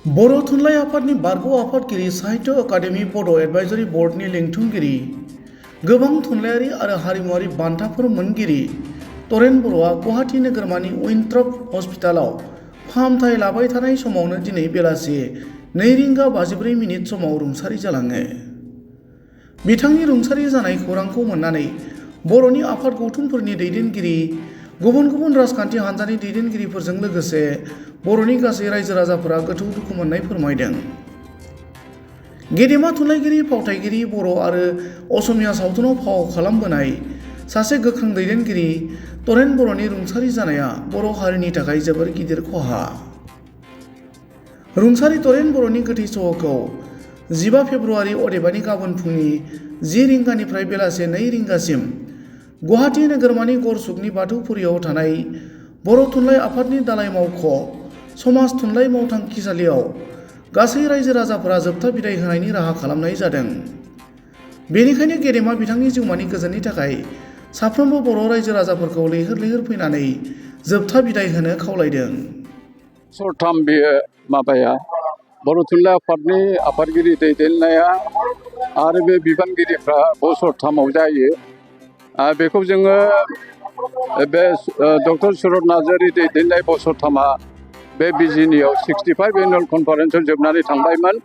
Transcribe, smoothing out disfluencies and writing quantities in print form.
बर' थुनलाइ आफादनि बारग' आफादगिरि साहित्य एकाडेमि बड' एडभाइजरि बर्डनि लिंथुमगिरि गोबां थुनलाइयारि आरो हारिमुआरि बान्थाफोर मोनगिरि तरेन बर'आ गुवाहाटी नोगोरमानि उइन्ट्रप हस्पिटालाव फाहामथाय लाबाय थानाय समावनो दिनै बेलासि 2:54 समाव रुंसारि जालाङो। बिथांनि रुंसारि जानाय खौरांखौ मोननानै बर'नि आफाद गौथुमफोरनि दैदेनगिरि, गुबुन गुबुन राजखान्थि हान्जानि दैदेनगिरिफोरजों लोगोसे बर'नि गासै रायजो राजाफोरा गोथौ दुखु मोननाय फोरमायदों। गेदेमा थुनलाइगिरि, फावथायगिरि, बर' आरो असमिया सावथुनाव फाव खालामबोनाय सासे गोख्रों दैदेनगिरि तरेन बर'नि रुंसारि जानाया बर' हारिनि थाखाय जोबोर गिदिर खहा। रुंसारि तरेन बर'नि गोथै सह'खौ 15 फेब्रुआरि अदेबानि गाबोन फुंनि 10 रिंगानिफ्राय बेलासे 2 रिंगासिम गुवाहाटी नोगोरमानि गरसुकनि बाथौफुरियाव थानाय बर' थुनलाइ आफादनि दालाइ मावख' समाज थुनलाइ मावथांखिसालियाव गासै रायजो राजाफोरा जोबथा बिदाय होनायनि राहा खालामनाय जादों। बेनिखायनो गेदेमा बिथांनि जिउमानि गोजोननि थाखाय साफ्रोमबो बर' रायजो राजाफोरखौ लैहोर लैहोर फैनानै जोबथा बिदाय होनो खावलायदों। बोसोरथाम बेयो माबाया बर' थुनलाइ आफादनि आफादगिरि दैदेननाया आरो बे बिबानगिरिफ्रा बोसोरथामाव जायो। बेखौ जोङो बे डक्टर सुरत नार्जारि दैदेननाय बोसोरथामा बे बिजिनियाव 65 एनुअल कनफारेन्सआव जोबनानै थांबायमोन।